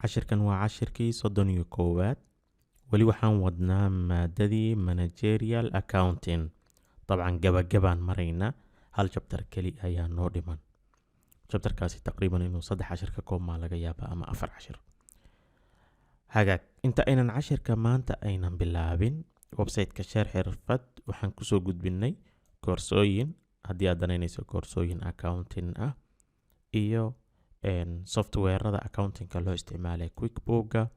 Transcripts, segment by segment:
Cashirkan waa cashirkii 31aad. Weli waxaan wadnaa maadadii managerial accounting. Dabcan gabagabaan maraynaa, hal chapter keli ayaa noo dhiman. Chapterkaasi taqriiban inuu saddex cashir ka koobmaa laga yaaba ama afar cashir. Hagaag, inta aynan cashirka maanta aynan bilaabin, website-ka Sheer Xirfad waxaan kusoo gudbinay koorsooyin. Haddii aad danaynayso koorsooyin accounting ah iyo softwarada accountingka loo isticmaalay, QuickBooka,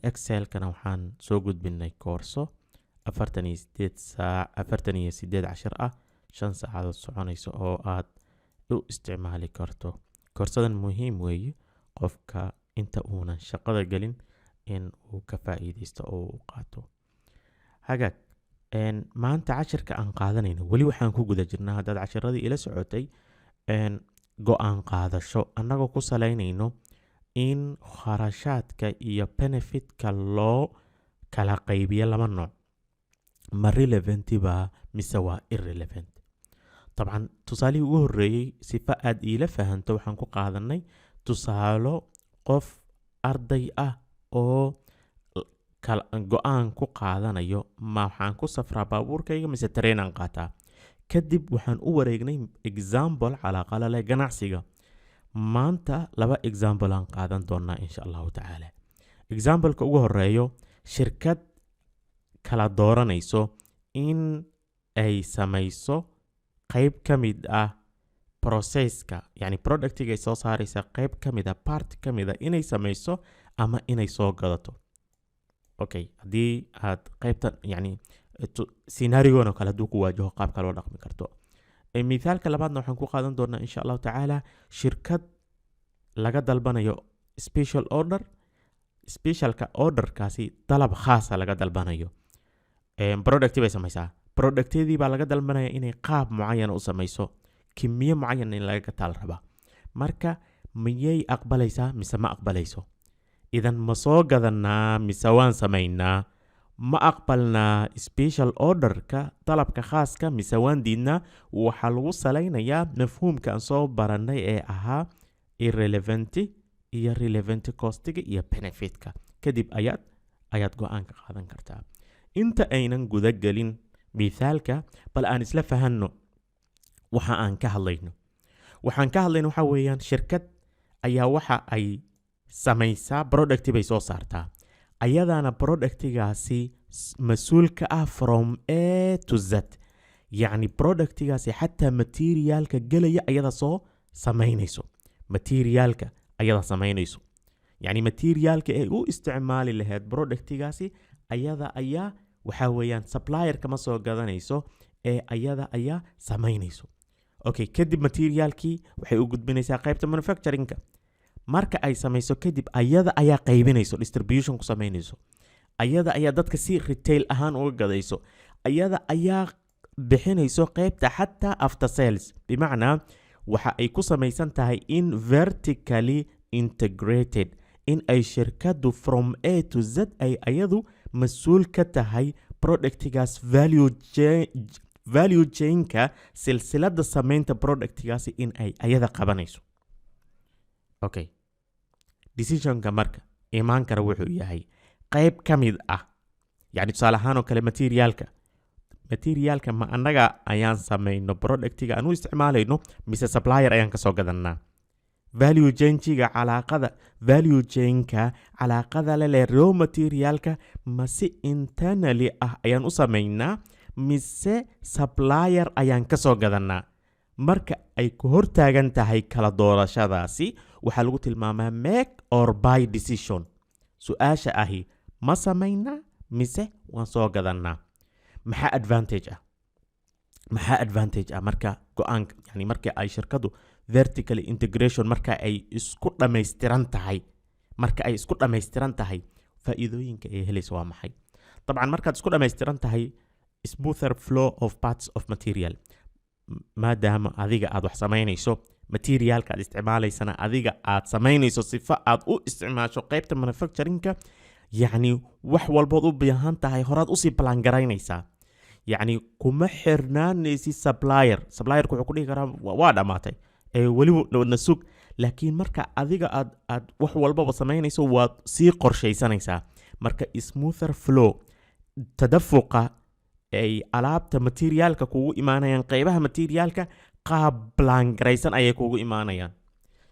Excelkana, waxaan soo gudbinay koorso 48 saac, 48 cashir ah, 5 saacadood soconaysa oo aad u isticmaali karto. Koorsadan muhiim weeye qofka inta uunan shaqada gelin in uu ka faa'iideysto oo uu qaato. Hagaag, maanta cashirka aan qaadanayno, weli waxaan ku guda jirnaa, haddaad cashiradii ila socotay, go-aan qaadasho, annagoo ku salaynayno in kharashaadka iyo benefitka loo kala qaybiyo laba nooc: ma relevant baa mise waa irrelevant? Dabcan tusaalihii ugu horreeyey, sifa aad iila fahanto, waxaan ku qaadanay tusaalo qof arday ah oo go-aan ku qaadanayo: ma waxaan ku safraa baabuurkayga mise tareenaan qaataa? Kadib waxaan u wareegnay example calaaqa la leh ganacsiga. Maanta laba example aan qaadan doonaa, insha Allahu tacaala. Exampleka ugu horeeyo, shirkad kala dooranayso in ay samayso qayb ka mid ah processka, yani productiga ay soo saaraysa qayb ka mid a, part ka mid a, inay samayso ama inay soo gadato. Okay, haddii aad qaybtan, yani scenariogan oo kale hadduu ku waajaho, qaabka loo dhaqmi karto. Mithaalka labaadna waxaan ku qaadan doonaa, insha Allahu tacaala, shirkad laga dalbanayo special order. Specialka orderkaasi dalab khaasa laga dalbanayo. Product bay samaysaa, productyadii baa laga dalbanaya inay qaab mucayan u samayso, kimiye mucayan in laga gataal rabaa. Marka miyay aqbalaysaa mise ma aqbalayso? Idan ma soo gadanaa mise waan samaynaa? Ma aqbalnaa special orderka, dalabka khaaska, mise waan diidnaa? Waxaa lagu salaynayaa mafhuumka aan soo barannay ee ahaa irrelevant iyo relevant costiga iyo benefitka. Kadib ayaad go-aan ka qaadan kartaa. Inta aynan guda gelin mithaalka, bal aan isla fahanno waxa aan ka hadlayno. Waxaan ka hadlayno waxa weeyaan, shirkad ayaa waxa ay samaysaa product bay soo saartaa, ayadaana productigaasi mas-uul ka ah from A to Z. Yacni productigaasi xataa materialka gelaya ayada soo samaynayso, materialka ayada samaynayso, yacni materialka ay u isticmaali lahayd productigaasi ayada ayaa, waxaa weeyaan, supplier kama soo gadanayso ee ayada ayaa samaynayso. Okay, kadib materialkii waxay u gudbinaysaa qaybta manufacturingka. Marka ay samayso kadib, ayada ayaa qaybinayso, distribution ku samaynayso, ayada ayaa dadka si retail ahaan uga gadayso, ayada ayaa bixinayso qaybta xataa after sales. Bimacnaa waxa ay ku samaysan tahay in vertically integrated, in ay shirkadu from A to Z ay ayadu mas-uul ka tahay productigaas, value chainka, silsilada samaynta productigaasi in ay ayada qabanayso. Okay, decisionka marka imaan kara wuxuu yahay qayb ka mid ah, yacni tusaale ahaan oo kale, materialka ma annaga ayaan samayno productiga aan u isticmaalayno mise supplier ayaan kasoo gadanaa? Value chainga, calaaqada value chainka calaaqada la leh raw materialka, ma si internally ah ayaan u samaynaa mise supplier ayaan kasoo gadanaa? Marka ay ku hortaagan tahay kala doorashadaasi, waxaa lagu tilmaamaa make or buy decision. Su-aasha ahi, ma samaynaa mise waan soo gadanaa? Maxaa advantage ah? Maxaa advantage ah marka go-aanka, yani marka ay shirkadu vertical integration, marka ay isku dhammaystiran tahay, marka ay isku dhammaystiran tahay, faa'iidooyinka ay helayso waa maxay? Dabcan markaad isku dhammaystiran tahay, smoother flow of parts of material. Maadaama adiga aad wax samaynayso, materialka aad isticmaalaysana adiga aad samaynayso, sifa aad u isticmaasho qaybta manufacturingka, yacni wax walbood u baahan tahay horaad usii plan garaynaysaa. Yacni kuma xirnaanaysid supplier. Supplierku wuxuu ku dhihi karaa, "Waa dhammaatay ee weliba na sug." Laakiin marka adiga aad wax walbaba samaynayso, waad sii qorshaysanaysaa. Marka smoother flow, tadafuqa ay alaabta materialka kugu imaanayaan, qeybaha materialka qaab plan-garaysan ayay kugu imaanayaan.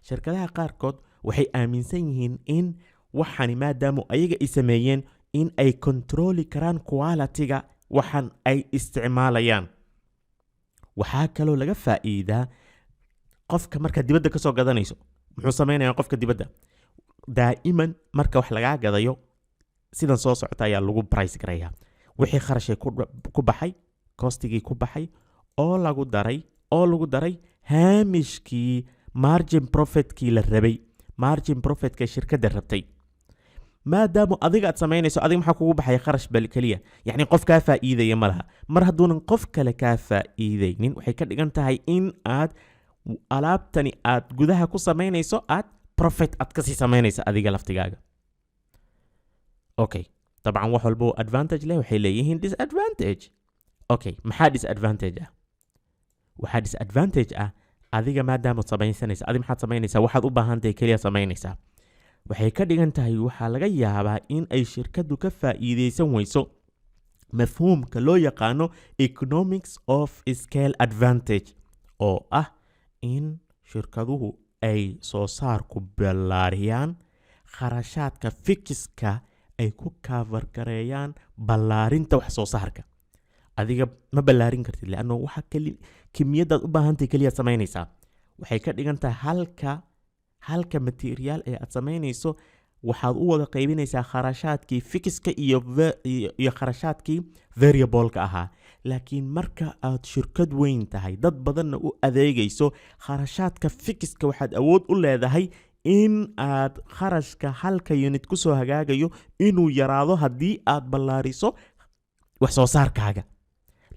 Shirkadaha qaarkood waxay aaminsan yihiin in waxani maadaama ayaga ay sameeyeen in ay control-i karaan quality-ga waxan ay isticmaalayaan. Waxaa kaloo laga faa'iidaa qofka markaad dibadda kasoo gadanayso. Muxuu sameynaya qofka dibadda? Daa'iman marka wax lagaa gadayo, sidan soo socota ayaa lagu price garayaa: wixii kharashay ku baxay, cost-igii ku baxay oo lagu daray haamishkii margin profitkii la rabay, margin profitka shirkadda rabtay. Maadaama adiga aad samaynayso, adiga maxaa kugu baxaya? Kharash bal keliya, yacni qof kaa faa'iidaya ma laha. Mar hadduunan qof kale kaa faa'iidaynin, waxay ka dhigan tahay in aad alaabtani aad gudaha ku samaynayso aad profit aad kasii samaynayso adiga laftigaaga. Okay, dabcan wax walba oo advantage leh waxay leeyihiin disadvantage. Okay, maxaa disadvantage ah? Waxaa disadvantage ah, adiga maadaamaad samaysanaysa, adiga maxaad samaynaysaa? Waxaad u baahan tahay keliya samaynaysaa. Waxay ka dhigan tahay waxaa laga yaabaa in ay shirkaddu ka faa'iideysan weyso mafhuumka loo yaqaano economics of scale advantage, oo ah in shirkaduhu ay soo saarku ballaariyaan, kharashaadka fixed-ka ay ku cover gareeyaan ballaarinta wax soo saarka. Adiga ma ballaarin kartid, leanno waxa keli kimiyadaad u baahantahay keliyaad samaynaysaa. Waxay ka dhigan tahay halka material ee aad samaynayso waxaad u wada qaybinaysaa kharashaadkii fixed-ka iyo kharashaadkii variable-ka ahaa. Laakiin marka aad shirkad weyn tahay, dad badanna u adeegayso, kharashaadka fixed-ka waxaad awood u leedahay in aad kharashka halka unit kusoo hagaagayo inuu yaraado haddii aad ballaariso wax soo saarkaaga,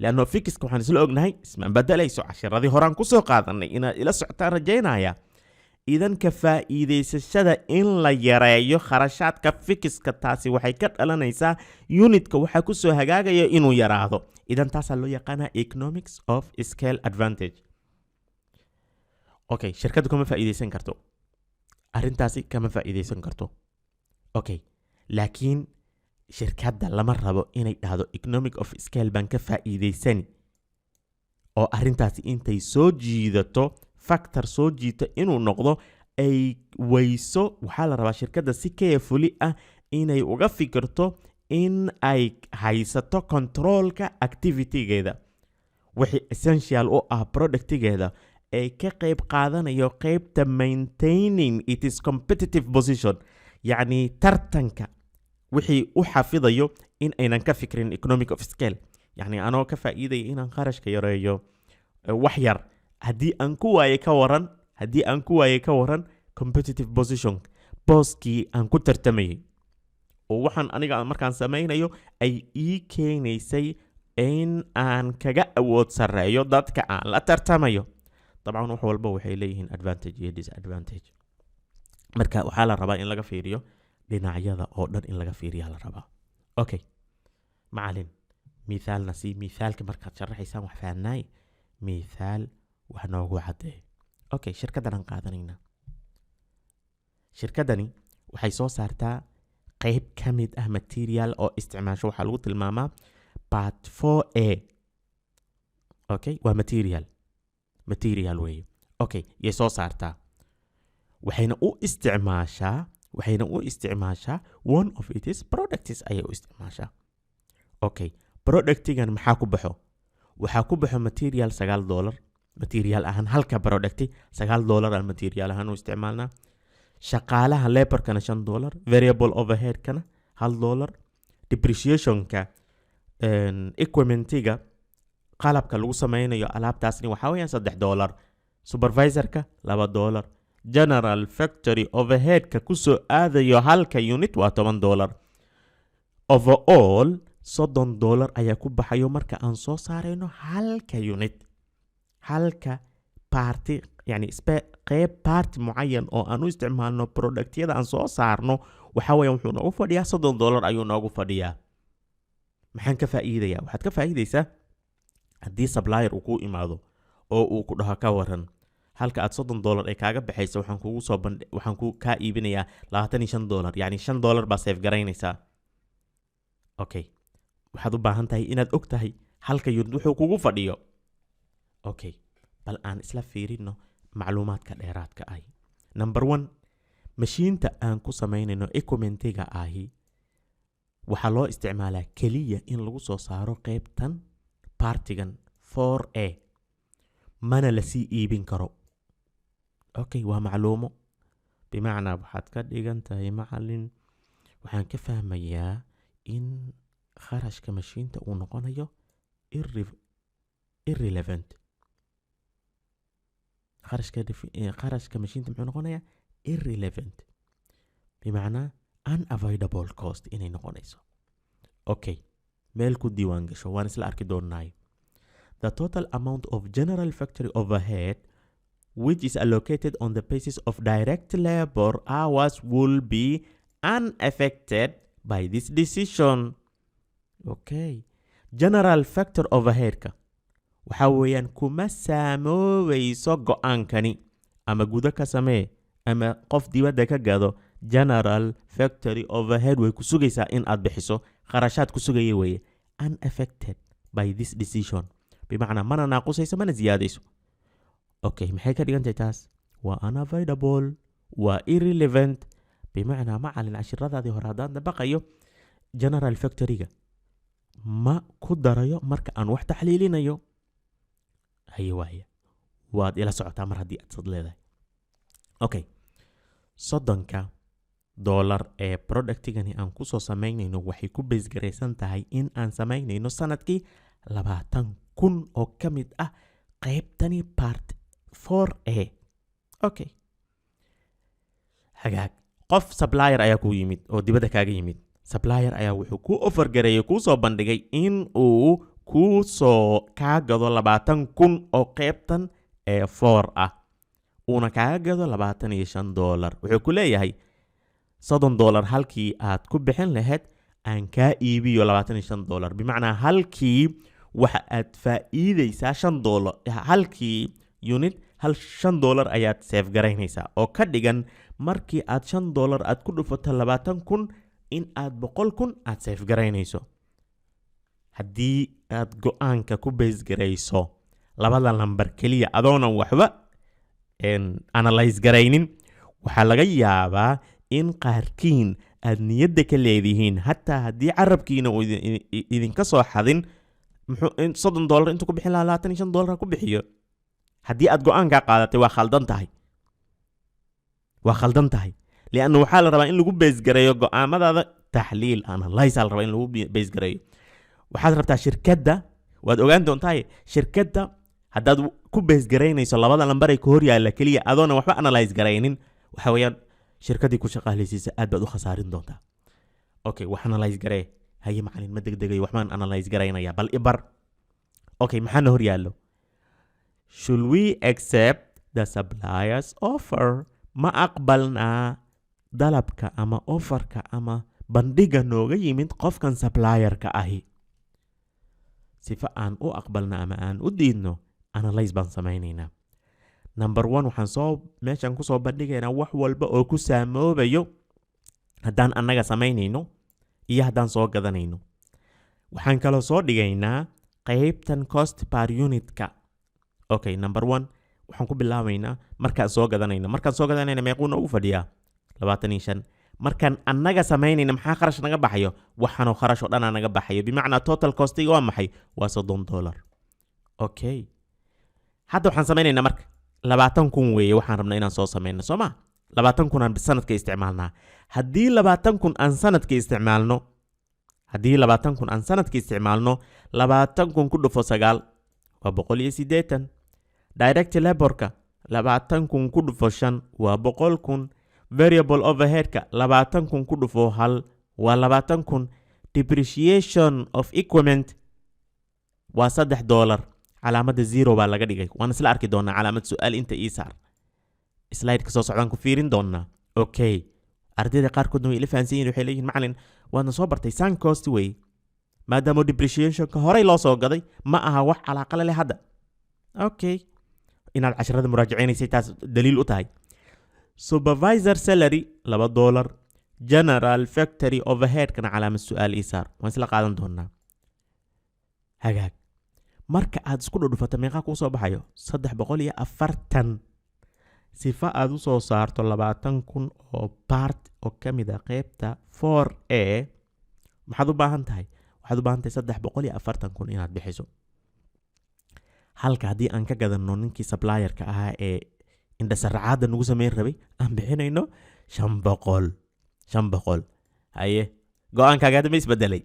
leanno fixed-ka waxaan isla ognahay isma bedelayso. Cashiradii horaan kusoo qaadanay inaad ila socotaan rajaynaya. Idan ka faa'iidaysashada in la yareeyo kharashaadka fixed-ka, taasi waxay ka dhalanaysaa unitka waxaa kusoo hagaagaya inuu yaraado. Idan taasaa loo yaqaanaa economics of scale advantage. Okay, shirkaddu kama faa'iidaysan karto arrintaasi, kama faa'iidaysan karto. Okay, laakiin shirkadda lama rabo inay dhahdo economic of scale baan ka faa'iidaysani, oo arrintaasi intay soo jiidato, factor soo jiito inuu noqdo ay weyso. Waxaa la rabaa shirkadda si carefully ah inay uga fikirto in ay haysato controlka activitygeeda, wixii essential u ah productigeeda ee ka qayb qaadanayo qeybta maintaining its competitive position, yacni tartanka wixii u xafidayo, in aynan ka fikrin economic of scale, yacni anoo ka faa'iidaya inaan kharashka yareeyo wax yar, haddii aan ku waayay ka waran, haddii aan ku waayay ka waran competitive position, booskii aan ku tartamayay oo waxaan aniga markaan samaynayo ay ii keenaysay in aan kaga awood sarreeyo dadka aan la tartamayo. Dabcan wax walba waxay leeyihiin advantage iyo disadvantage. Marka waxaa la rabaa in laga fiiriyo dhinacyada oo dhan, in laga fiiriyaa la rabaa. Okay, macalin, mithaalna sii. Mithaalka markaad sharaxaysaan wax fahannaay, mithaal wax noogu caddeey. Okay, shirkaddan aan qaadanaynaa. Shirkaddani waxay soo saartaa qeyb ka mid ah material oo isticmaasho waxaa lagu tilmaamaa part 4A. Okay, waa material weeye. Okay, yay soo saartaa, waxayna u isticmaashaa one of its products ayay u isticmaashaa. Okay, productigan maxaa ku baxo? Waxaa ku baxo material $9 material ahaan. Halka producti $9 aan material ahaan u isticmaalnaa, shaqaalaha laborkana $5, variable overheadkana $1, depreciationka equipmentiga, qalabka lagu sameynayo alaabtaasni, waxaa weeyaan $3, supervisorka $2, general factory overheadka kusoo aadayo halka unit waa $10. Overall $30 ayaa ku baxayo marka aan soo saarayno halka unit, halka part, yani qeyb part mucayan oo aan u isticmaalno productyada aan soo saarno. Waxa weeyaan wuxuu noogu fadhiyaa $30 ayuu noogu fadhiyaa. Maxaan ka faa'iidayaa? Waxaad ka faa'iidaysaa haddii supplier uu kuu imaado oo uu ku dhaho, "Ka waran Halka aad $30 ee kaaga baxaysa, waxaan kugu soo bandh waxaan ku kaa iibinayaa $25, yacni $5 baa save garaynaysaa. Okay, waxaad u baahan tahay inaad og tahay halka unit wuxuu kugu fadhiyo. Okay, bal aan isla fiirino macluumaadka dheeraadka ahi. Number one, mashiinta aan ku samaynayno equipmentiga ahi waxaa loo isticmaalaa keliya in lagu soo saaro qeybtan partigan 4A, mana lasii iibin karo. Okay, waa macluumo. Bimacnaa, waxaad ka dhigan tahay, macalin, waxaan ka fahmayaa in kharashka mashiinta uu noqonayo irrelevant. Kharashka mashiinta muxuu noqonayaa? Irrelevant, bimacnaa unavoidable cost inay noqonayso. Okay, meel ku diiwaan gasho, waan isla arki doonaay. The total amount of general factory overhead, which is allocated on the basis of direct labor hours, will be unaffected by this decision. Okay, general factory overheadka waxa weeyaan kuma saamoobeyso go-aankani. Ama gudo ka samee ama qof dibadda ka gado, general factory overhead way ku sugaysaa in aad bixiso. Kharashaad ku sugaya weeye. Unaffected by this decision, bimacnaa mana naaqusayso, mana siyaadayso. Okay, maxay ka dhigan tahay taas? Waa unavoidable, waa irrelevant. Bimacnaa, macalin, cashiradaadii hore haddaan dabaqayo, general factoryga ma ku darayo marka aan wax taxliilinayo. Haye, waaya, waad ila socotaa mar haddii aad sad leedahay. Okay, $30 ee productigani aan kusoo samaynayno waxay ku base garaysan tahay in aan samaynayno sanadkii 20,000 oo ka mid ah qaybtani part 4A. Okay, hagaag. Qof supplier ayaa kuu yimid oo dibadda kaaga yimid. Supplier ayaa wuxuu kuu offer gareeyey, kuu soo bandhigay in uu kuu soo kaa gado 20,000 oo qaybtan ee four ah, uuna kaaga gado $25. Wuxuu ku leeyahay, $30 halkii aad ku bixin lahayd, aan kaa iibiyo $25. Bimacnaa, halkii waxa aad faa'iideysaa $5. Halkii unit hal $5 ayaad save garaynaysaa, oo ka dhigan markii aad $5 aad ku dhufato 20,000 in aad 100,000 aad save garaynayso. Haddii aad go-aanka ku base garayso labada lambar keliya, adoonan waxba analyse garaynin, waxaa laga yaabaa in qaarkiin aad niyadda ka leedihiin, hataa haddii carabkiina uu idinka soo xadin, muxuu $30 intuu ku bixin lahaa, $25 ha ku bixiyo. Haddii aad go-aankaa qaadatay, waa khaldan tahay, waa khaldan tahay, lianna waxaa la rabaa in lagu base gareeyo go-aamadaada taxliil, analyse la rabaa in lagu base gareeyo. Waxaad rabtaa shirkadda, waad ogaan doontaa shirkadda. Haddaad ku base garaynayso labada lambar ee ku hor yaalla keliya, adoona waxba analyse garaynin, waxa weeyaan shirkaddii ku shaqaalaysiisa aad baad u khasaarin doontaa. Okay, wax analyse garee. Haye macalin, ma degdegayo, waxbaan analyse garaynaya, bal ibar. Okay, maxaana hor yaallo? Should we accept the supplier's offer? Ma aqbalnaa dalabka ama offerka ama bandhiga nooga yimid qofkan supplierka ahi? Sifa aan u aqbalna ama aan u diidno, analyse baan samaynaynaa. Number one, waxaan soo meeshaan kusoo bandhigaynaa wax walba oo ku saamoobayo haddaan annaga samaynayno iyo haddaan soo gadanayno. Waxaan kaloo soo dhigaynaa qeybtan cost per unitka. Okay, number one, waxaan ku bilaabaynaa markaan soo gadanayno. Markaan soo gadanayna, meequu noogu fadhiyaa? 25. Markaan annaga samaynayna, maxaa kharash naga baxayo? Waxaanoo kharash oo dhanaa naga baxayo. Bimacnaa, total costiga waa maxay? Waa $30. Okay, hadda waxaan samaynaynaa marka 20,000 weeye waxaan rabnaa inaan soo samayno, soo ma? 20,000 aan sanadka isticmaalnaa. Haddii 20,000 aan sanadka isticmaalno, haddii 20,000 aan sanadka isticmaalno, 20,000 ku dhufo sagaal waa 180. Direct laborka 20,000 ku dhufo shan waa 100,000. Variable overheadka 20,000 ku dhufo hal waa 20,000. Depreciation of equipment waa $3. Calaamadda zero baa laga dhigay, waan isla arki doonaa. Calaamad su-aal inta ii saar, slideka soo socdaan ku fiirin doonaa. Okay, ardayda qaarkoodna way ila fahansan yihin. Waxay leeyihin, "Macalin, waadna soo bartay, sunk cost wey, maadaama depreciationka horey loo soo gaday, ma aha wax calaaqale leh hadda." Okay. Inaad casharada muraajaceynaysay taas daliil u tahay. Supervisor salary $2, general factory overheadkana calaamad su-aal ii saar. Waan isla qaadan doonaa. Hagaag, marka aad isku dhudhufato meeqaa kuu soo baxayo? 340. Sifa aad usoo saarto 20,000 oo part oo ka mid a qeybta 4A, maxaad u baahan tahay? Waxaad u baahan tahay 340,000 inaad bixiso. Halka haddii aan ka gadanno ninkii supplierka ahaa ee indhasaracaadda nagu sameyn rabay aan bixinayno 500, 500. Haye, go-aankaaga hadda ma isbedelay?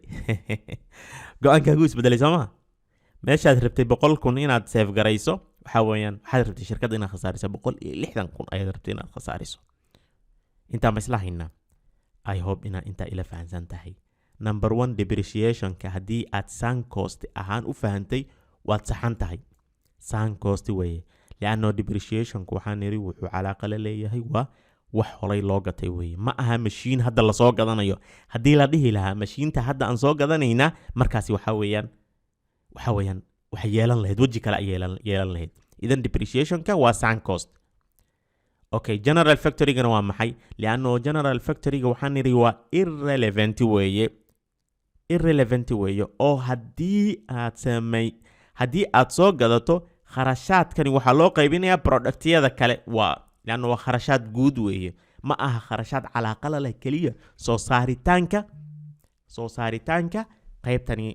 Go-aankaagu isbedelay, soo ma? Meeshaad rabtay 100,000 inaad save garayso, waxaa weeyaan waxaad rabtay shirkadda inaad khasaariso 160,000 ayaad rabtay inaad khasaariso. Intaan ma isla haynaa? I hope inaad intaa ila fahansan tahay. Number one, depreciationka haddii aad sunk cost ahaan u fahantay, waad saxan tahay. Sunk cost weeye, lianno depreciationku waxaan niri wuxuu calaaqa la leeyahay waa wax horay loo gatay weeye. Ma aha mashiin hadda lasoo gadanayo. Haddii la dhihi lahaa mashiinta hadda aan soo gadanaynaa, markaasi waxaa weeyaan waxay yeelan lahayd weji kale ay yeelan lahayd. Idan depreciationka waa sunk cost. Okay, general factorygana waa maxay? Lianno general factoryga waxaan nidhi waa irrelevant weeye, irrelevant weeye, oo haddii aad soo gadato, kharashaadkani waxaa loo qaybinayaa productyada kale, waa lianno waa kharashaad guud weeye. Ma aha kharashaad calaaqala leh keliya soo saaritaanka qaybtani,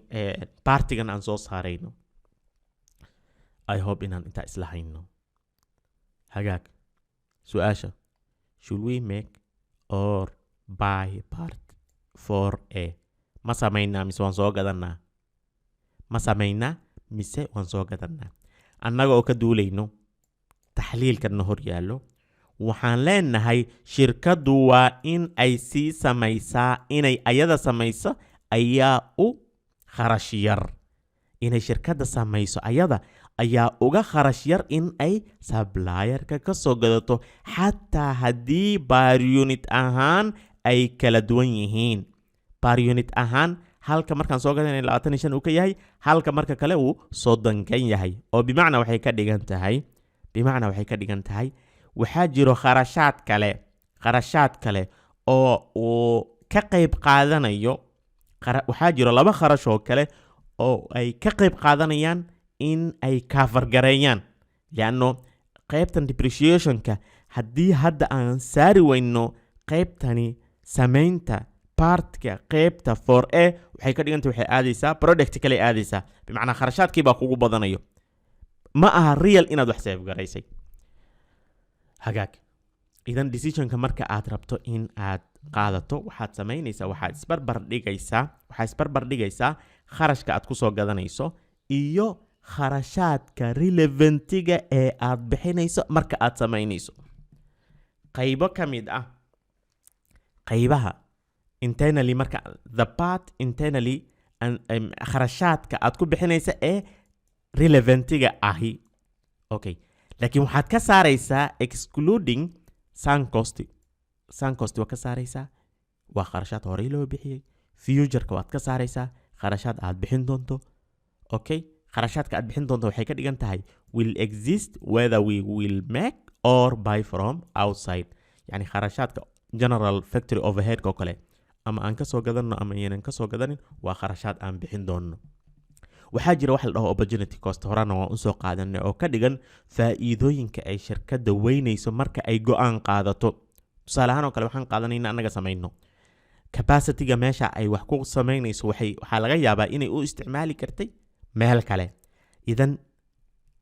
partigan aan soo saarayno. I hope inaan intaa isla hayno. Hagaag, su-aasha: should we make or buy part 4A? Ma samaynaa mise waan soo gadanaa? Ma samaynaa mise waan soo gadanaa? Annaga oo ka duulayno taxliilkanna hor yaallo, waxaan leenahay shirkaddu waa in ay sii samaysaa. Inay ayada samayso ayaa u kharash yar. Inay shirkadda samayso ayada ayaa uga kharash yar in ay supplierka ka soo gadato, xataa haddii per unit ahaan ay kala duwan yihiin. Per unit ahaan, halka markaan soo gadanay 25 uu ka yahay, halka marka kale uu 30 kan yahay. Oo bimacnaa waxay ka dhigan tahay waxaa jiro kharashaad kale oo uu ka qayb qaadanayo. Waxaa jiro laba kharash oo kale oo ay ka qayb qaadanayaan in ay cover gareeyaan, lianno qaybtan depreciationka haddii hadda aan saari weyno qaybtani samaynta partka qaybta 4A, waxay ka dhiganta waxay aadaysaa product kale aadaysaa. Bimacnaa kharashaadkii baa kugu badanayo. Ma aha real inaad wax save garaysay. Hagaag, idan decisionka marka aad rabto in aad qaadato, waxaad samaynaysaa, waxaad isbarbar dhigaysaa kharashka aad kusoo gadanayso iyo kharashaadka relevant-iga ee aad bixinayso marka aad samaynayso. Qaybo ka mid ah qaybaha internally, marka the part internally and, kharashaadka aad ku bixinaysa ee relevant-iga ahi. Okay, laakiin waxaad ka saaraysaa, excluding sunk cost. Sunk cost waa ka saaraysaa, waa kharashaad horey loo bixiyey. Futureka waad ka saaraysaa, kharashaad aad bixin doonto. Okay, kharashaadka aad bixin doonto waxay ka dhigan tahay will exist whether we will make or buy from outside. Yani kharashaadka general factory overheadka oo kale, ama aan kasoo gadanno ama aynan kasoo gadanin, waa kharashaad aan bixin doonno. Waxaa jira wax la dhaho opportunity cost, horena waan usoo qaadanay, oo ka dhigan faa'iidooyinka ay shirkadda weynayso marka ay go-aan qaadato. Tusaale ahaan oo kale, waxaan qaadanayna annaga samayno capacityga meesha ay wax ku samaynayso, waxaa laga yaabaa inay u isticmaali kartay meel kale. Idan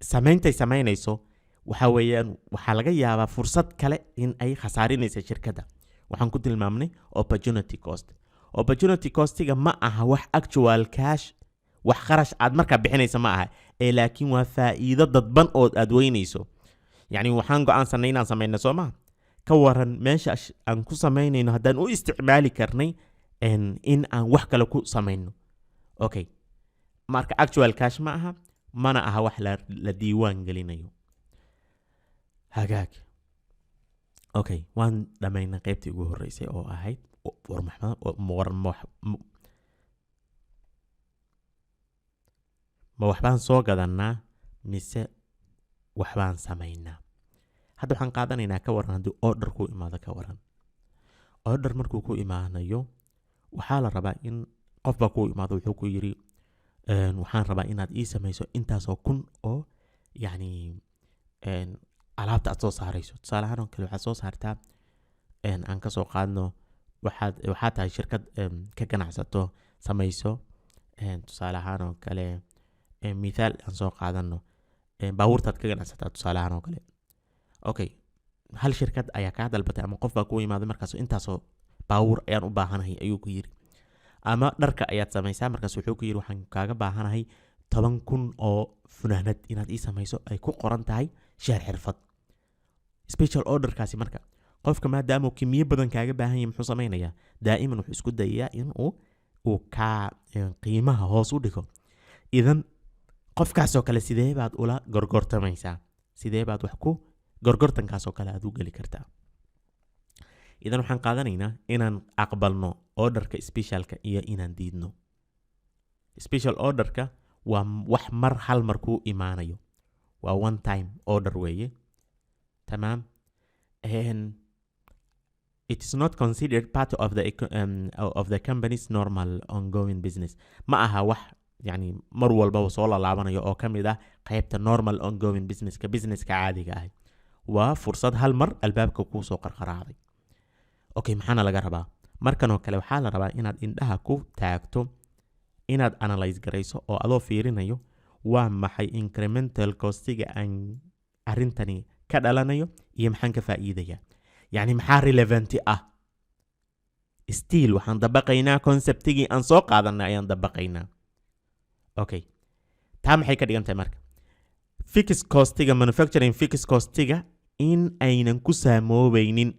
sameyntay samaynayso waxa weeyaan waxaa laga yaabaa fursad kale in ay khasaarinaysa shirkadda. Waxaan ku tilmaamnay opportunity cost. Opportunity costiga ma aha wax actual cash, wax kharash aad markaa bixinaysa ma aha, ee laakiin waa faa'iido dadban ood aad weynayso. Yacni waxaan go-aansanay inaan samayno, soo maha? Ka waran meesha aan ku samaynayno haddaan u isticmaali karnay in aan wax kale ku samayno? Okay, marka actual cash ma aha, mana aha wax la diiwaan gelinayo. Hagaag, okay, waan dhammaynay qaybtii ugu horreysay oo ahayd war war ma waxbaan soo gadanaa mise Waxbaan samaynaa. Hadda waxaan qaadanaynaa, ka waran haddii order ku imaado? Ka waran order markuu ku imaanayo? Waxaa la rabaa in qof baa ku imaado, wuxuu ku yiri, "Waxaan rabaa inaad ii samayso intaasoo kun oo yacni alaabta aad soo saarayso." Tusaale ahaan oo kale, waxaad soo saartaa, aan kasoo qaadno, waxaa tahay shirkad ka ganacsato, samayso, tusaale ahaan oo kale, mithaal aan soo qaadano, baabuurtaad ka ganacsataa, tusaale ahaan oo kale. Okay, hal shirkad ayaa kaa dalbatay ama qof baa ku imaaday, markaas "Intaasoo baabuur ayaan u baahanahay," ayuu ku yiri. Ama dharka ayaad samaysaa, markaas wuxuu ku yiri, "Waxaan kaaga baahanahay 10,000 oo funaanad inaad ii samayso, ay ku qoran tahay Sheer Xirfad." Special orderkaasi marka, qofka maadaama uu kimiyo badan kaaga baahan yahay, muxuu samaynayaa? Daa'iman wuxuu isku dayayaa in uu kaa qiimaha hoos u dhigo. Idan qofkaasoo kale sidee baad ula gorgortamaysaa? Sidee baad wax ku gorgortankaasoo kale aad u geli kartaa? Idan waxaan qaadanaynaa inaan aqbalno orderka specialka iyo inaan diidno. Special orderka waa wax mar hal mar kuu imaanayo, waa one time order weeye. Tamaam. And it is not considered part of the company's normal ongoing business. Ma aha wax yani mar walbaba soo lalaabanayo oo ka mid ah qaybta normal ongoing businesska, businesska caadiga ah. Waa fursad hal mar albaabka kuu soo qarqaraacday. Okay, maxaana laga rabaa markan oo kale? Waxaa la rabaa inaad indhaha ku taagto, inaad analyze garayso oo adoo fiirinayo waa maxay incremental costiga aan arrintani ka dhalanayo iyo maxaan ka faa'iidaya, yacni maxaa relevant ah. Still waxaan dabaqaynaa conceptigii aan soo qaadanay ayaan dabaqaynaa. Okay, taa maxay ka dhigan tahay marka? Fixed costiga, manufacturing fixed costiga in aynan ku saamoobaynin.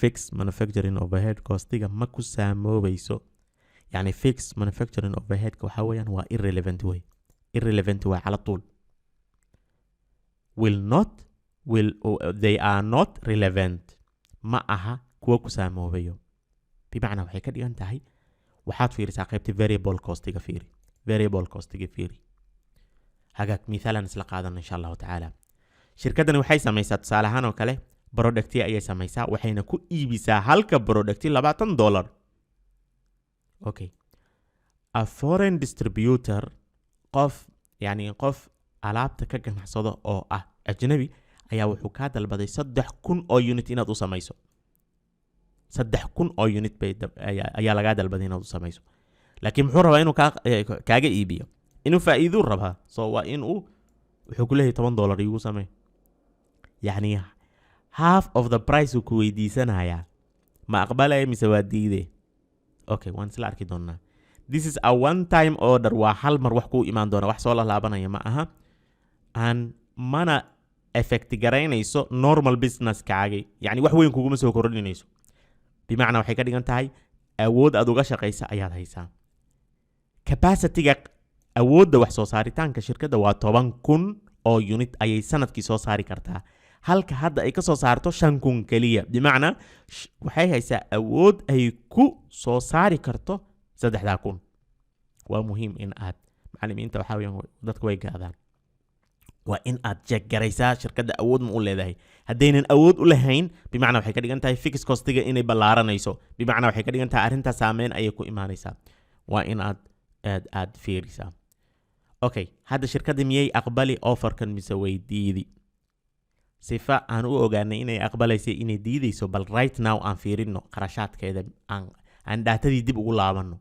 Fixed manufacturing overhead costiga ma ku saamoobayso. Yani fixed manufacturing overheadka waxaa weeyaan waa irrelevant way, irrelevant waa cala tuul. Will not will they are not relevant, ma aha kuwa ku saamoobayo. Bimacnaa, waxay ka dhigan tahay, waxaad fiirisaa qaybta variable costiga. Fiiri variable costiga, fiiri. Hagaag, mithaalan isla qaadano, insha Allahu tacaala. Shirkaddani waxay samaysaa, tusaale ahaan oo kale, producti ayay samaysaa, waxayna ku iibisaa halka producti $20. Okay, a foreign distributor, qof yani qof alaabta ka ganacsado oo ah ajnabi, ayaa wuxuu kaa dalbaday 3000 oo unit inaad u samayso. 3000 oo unit bay ayaa lagaa dalbaday inaad u samayso, laakiin muxuu rabaa? Inuu kaaga iibiyo, inuu faa'iiduu rabaa. So waa in uu, wuxuu ku leeyahay, "$10 iigu samee." Yacni half of the price uu ku weydiisanayaa. Ma aqbalaya mise waa diide? Okay, waan isla arki doonaa. This is a one time order, waa hal mar wax kuu imaan doona, wax soo lalaabanaya ma aha, aan mana effect garaynayso normal business kaagi, yacni wax weyn kuguma soo kordhinayso. Bimacnaa, waxay ka dhigan tahay awood aad uga shaqaysa ayaad haysaa. Capacity-ga, awoodda wax soo saaritaanka shirkadda waa 10,000 oo unit ayay sanadkii soo saari kartaa, halka hadda ay ka soo saarto 5000 keliya. Bimacnaa, waxay haysaa awood ay ku soo saari karto 3000. Waa muhiim in aad, macallimiinta waxaa weeyaan dadka way gaadaan, waa in aad check garaysaa shirkadda awood ma u leedahay. Haddaynan awood u lahayn, bimacnaa waxay ka dhigan tahay fixed costiga inay ballaaranayso. Bimacnaa, waxay ka dhigan tahay arrintaas saameyn ayay ku imaanaysaa. Waa in aad fiirisaa. Okay, hadda shirkadda miyay aqbali offerkan mise way diidi? Sifa aan u ogaanay inay aqbalaysa, inay diidayso, bal right now aan fiirino qarashaadkeeda, aan datadii dib ugu laabanno.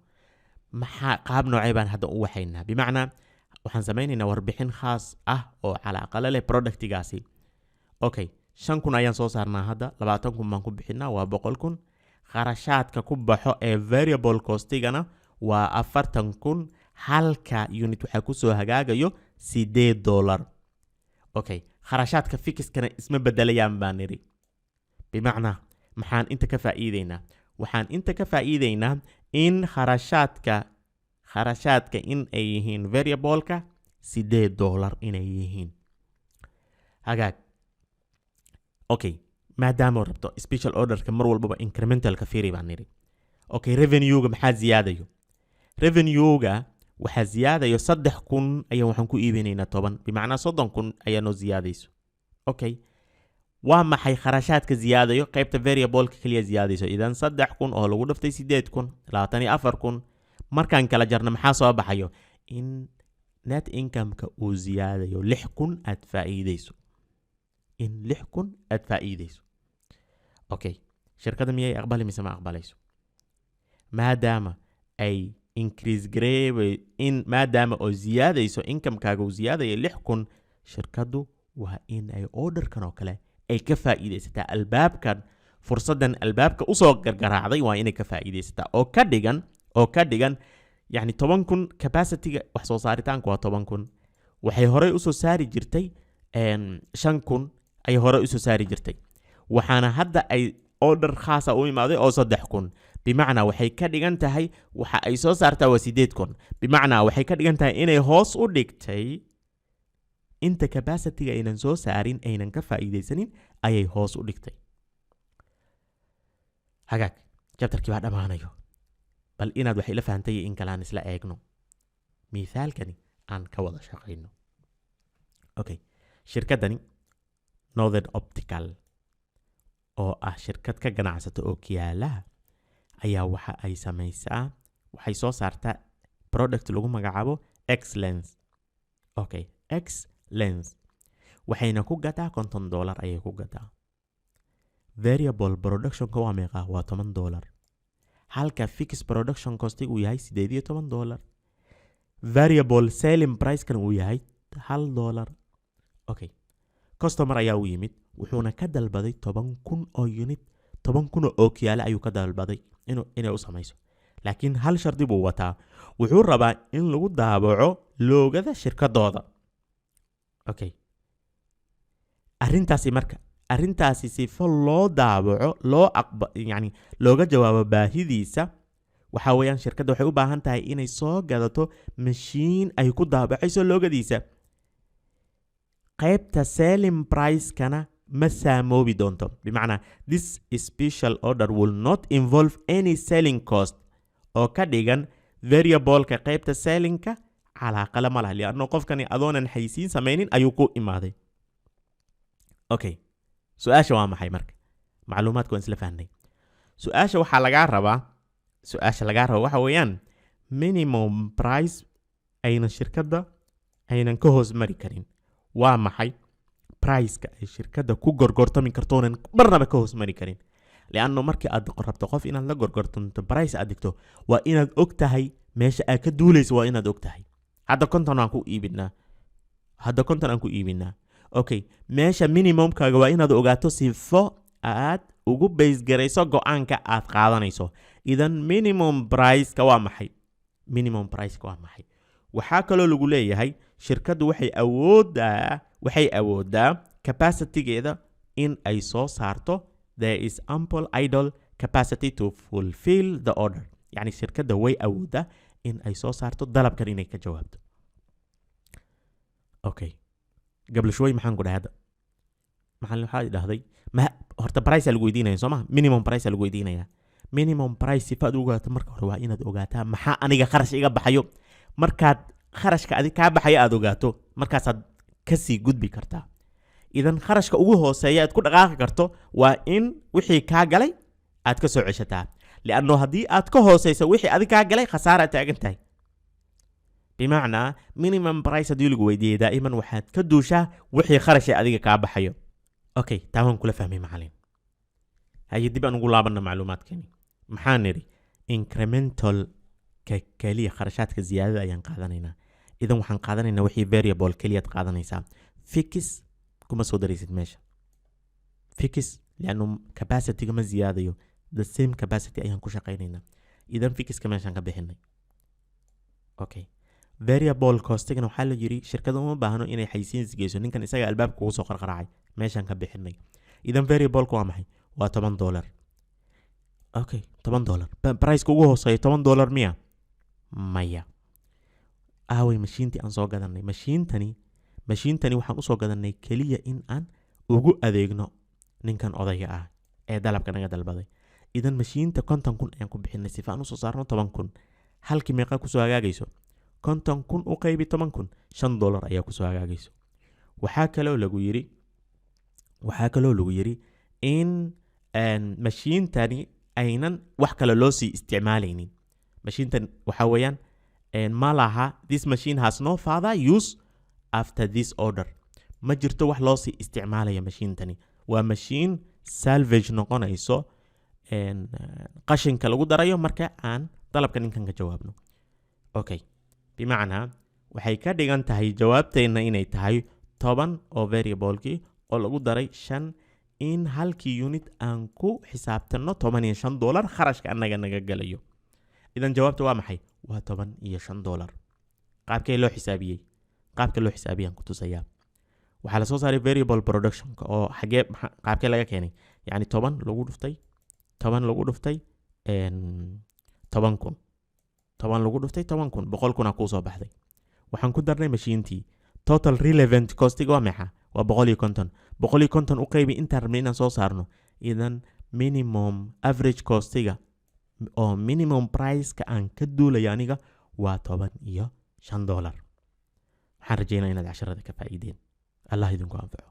Maxaa qaab noocee baan hadda u waxaynaa? Bimacnaa, waxaan samaynaynaa warbixin khaas ah oo calaaqala leh productigaasi. Okay, 5000 ayaan soo saarnaa hadda, 20,000 baan ku bixinaa, waa 100,000. Kharashaadka ku baxo ee variable costigana waa 40,000. Halka unit waxaa kusoo hagaagayo $8. Okay, kharashaadka fixedkana isma bedelayaan baan nidhi. Bimacnaa, maxaan inta ka faa'iideynaa? Waxaan inta ka faa'iideynaa in kharashaadka in ay yihiin variableka $8 inay yihiin. Hagaag. Okay, maadaama rabto special orderka, mar walbaba incrementalka fiiri baan nidhi. Okay, revenue-ga maxaa ziyaadayo? Revenue-ga Waxaa ziyaadayo 3,000 ayaan waxaan ku iibinaynaa 10, bimacnaa 30,000 ayaa noo ziyaadayso. Okay, waa maxay kharashaadka ziyaadayo? Qaybta variableka keliya ziyaadayso. Idan 3,000 oo lagu dhaftay 8,000, 24,000. Markaan kala jarno maxaa soo baxayo? In net income-ka uu ziyaadayo 6,000 aad faa'iideyso, in 6,000 aad faa'iideyso. Okay, shirkadda miyay aqbali mise ma aqbalayso? Maadaama ay increase gareebay in maadaama oo ziyaadayso income-kaaga uu ziyaadayo 6,000, shirkaddu waa in ay orderkan oo kale ay ka faa'iidaysataa. Albaabkan, fursaddan albaabka usoo gargaraacday waa inay ka faa'iidaysataa, oo ka dhigan yacni 10,000 capacity-ga wax soo saaritaanku waa 10,000. Waxay horey usoo saari jirtay 5,000 ayay horey usoo saari jirtay. Waxaana hadda ay order khaasa u imaaday oo 3,000. Bimacnaa waxay ka dhigan tahay waxa ay soo saartaa waa 8,000. Bimacnaa waxay ka dhigan tahay inay hoos u dhigtay inta capacity-ga aynan soo saarin, aynan ka faa'iidaysanin ayay hoos u dhigtay. Hagaag, chapterkii baa dhammaanayo. Bal inaad wax ila fahantay iyo in kale aan isla eegno, mithaalkani aan ka wada shaqayno. Okay, shirkaddani Northern Optical oo ah shirkad ka ganacsata ookiyaalaha ayaa waxa ay samaysaa, waxay soo saartaa product lagu magacaabo X-Lens. Okay, X-Lens waxayna ku gataa $50 ayay ku gataa. Variable productionka waa meeqa? Waa $10, halka fixed production cost uu yahay $18, variable selling price-kan uu yahay $1. Okay, customer ayaa u yimid, wuxuuna ka dalbaday 10,000 oo unit, 10,000 oo ookiyaale ayuu ka dalbaday inay u samayso. Laakiin hal shardi buu wataa: wuxuu rabaa in lagu daabaco logoda shirkadooda. Okay, arrintaasi marka, arrintaasi sifo loo daabaco, loo aqba, yani looga jawaabo baahidiisa, waxa weeyaan shirkadda waxay u baahan tahay inay soo gadato mashiin ay ku daabacayso logodiisa. Qaybta selling price-kana ma saamoobi doonto. Bimacnaa this special order will not involve any selling cost, oo ka dhigan variableka qaybta sellingka calaaqale ma laha, lianno qofkani adoonan xaysiin samaynin ayuu ku imaaday. Okay, su-aasha waa maxay marka? Macluumaadka waan isla fahnay. Su-aasha waxaa lagaa rabaa, su-aasha lagaa raba waxa weeyaan minimum price aynan shirkadda aynan ka hoos mari karin. Waa maxay priceka ay shirkadda ku gorgortami kartoonan marnaba ka hoos mari karin? Lianno markii aad rabto qof inaad la gorgortanto, price aad dhigto, waa inaad og tahay meesha aad ka duulayso. Waa inaad og tahay hadda 50 aan ku iibinaa, hadda 50 aan ku iibinaa. Okay, meesha minimumkaaga waa inaad ogaato sifo aad ugu base garayso go-aanka aad qaadanayso. Idan minimum priceka waa maxay? Minimum priceka waa maxay? Waxaa kaloo lagu leeyahay shirkaddu waxay awoodaa capacitygeeda in ay soo saarto. There is ample idle capacity to fulfill the order. Yacni shirkadda way awoodaa in ay soo saarto dalabkan, inay ka jawaabto. Okay, gablashooy, maxaan ku dhahay hadda? Maxaan waxaa dhahday? Ma horta price lagu weydiinaya, soo ma? Minimum price lagu weydiinaya. Minimum price sifa aad u ogaato, marka hore waa inaad ogaataa maxaa aniga kharash iga baxayo. Markaad kharashka adig kaa baxayo aad ogaato, markaasaad kasii gudbi kartaa. Idan kharashka ugu hooseeya aad ku dhaqaaqi karto waa in wixii kaa galay aad ka soo ceshataa, lianno haddii aad ka hooseyso wixii adig kaa galay, khasaara taagan tahay. Bimacnaa minimum price haddii lagu weydiiyey, daa'iman waxaad ka duushaa wixii kharashay adiga kaa baxayo. Okay, taa waan kula fahmay, macalin. Haye, dib aan ugu laabanna macluumaadkeeni. Maxaan nidhi? Incremental ka keliya, kharashaadka ziyaadada ayaan qaadanaynaa. Idan waxaan qaadanaynaa wixii variable keliyaad qaadanaysaa, fix kuma soo daraysid meesha. Fix liannu capacityga ma ziyaadayo, the same capacity ayaan ku shaqaynaynaa. Idan fixka meeshaan ka bixinay. Okay, variable costigana waxaa la yiri shirkada uma baahno inay xaysiin geyso, ninkan isaga albaabka kugu soo qarqaraacay, meeshaan ka bixinay. Idan variableka waa maxay? Waa $10. Okay, $10 priceka ugu hooseeya $10 miya? Maya. Aaway mashiintii aan soo gadanay? Mashiintani waxaan usoo gadanay keliya in aan ugu adeegno ninkan odayga ah ee dalabka naga dalbaday. Idan mashiinta 50,000 ayaan ku bixinay sifa aan usoo saarno 10,000. Halkii meeqa kusoo hagaagayso? 50,000 u qaybi 10,000, $5 ayaa kusoo hagaagayso. Waxaa kaloo lagu yiri in mashiintani aynan wax kale loo sii isticmaalaynin. Mashiintan waxaa weeyaan ma laha, this machine has no further use after this order. Ma jirto wax loo sii isticmaalaya mashiintani. Waa mashiin salvage noqonayso, qashinka lagu darayo marka aan dalabka ninkan ka jawaabno. Okay, bimacnaa waxay ka dhigan tahay jawaabteenna inay tahay 10 oo variablekii oo lagu daray 5, in halkii unit aan ku xisaabtano $15 kharashka annaga naga galayo. Idan jawaabta waa maxay? Waa $15. Qaabkee loo xisaabiyey? Qaabka loo xisaabiyaan ku tusayaa. Waxaa lasoo saaray variable productionka oo xagee qaabkee laga keenay? Yacni 10 lagu dhuftay 10 lagu dhuftay 10,000, 10 lagu dhuftay 10,000, 100,000 aa kuusoo baxday. Waxaan ku darnay mashiintii. Total relevant costiga waa meexa? Waa 150. 150 u qaybi intaan rabnay inaan soo saarno. Idan minimum average costiga oo minimum priceka aan ka duulayo aniga waa $15. Waxaan rajeynaya inaad casharada ka faa'iideen. Allah idinku anfaco.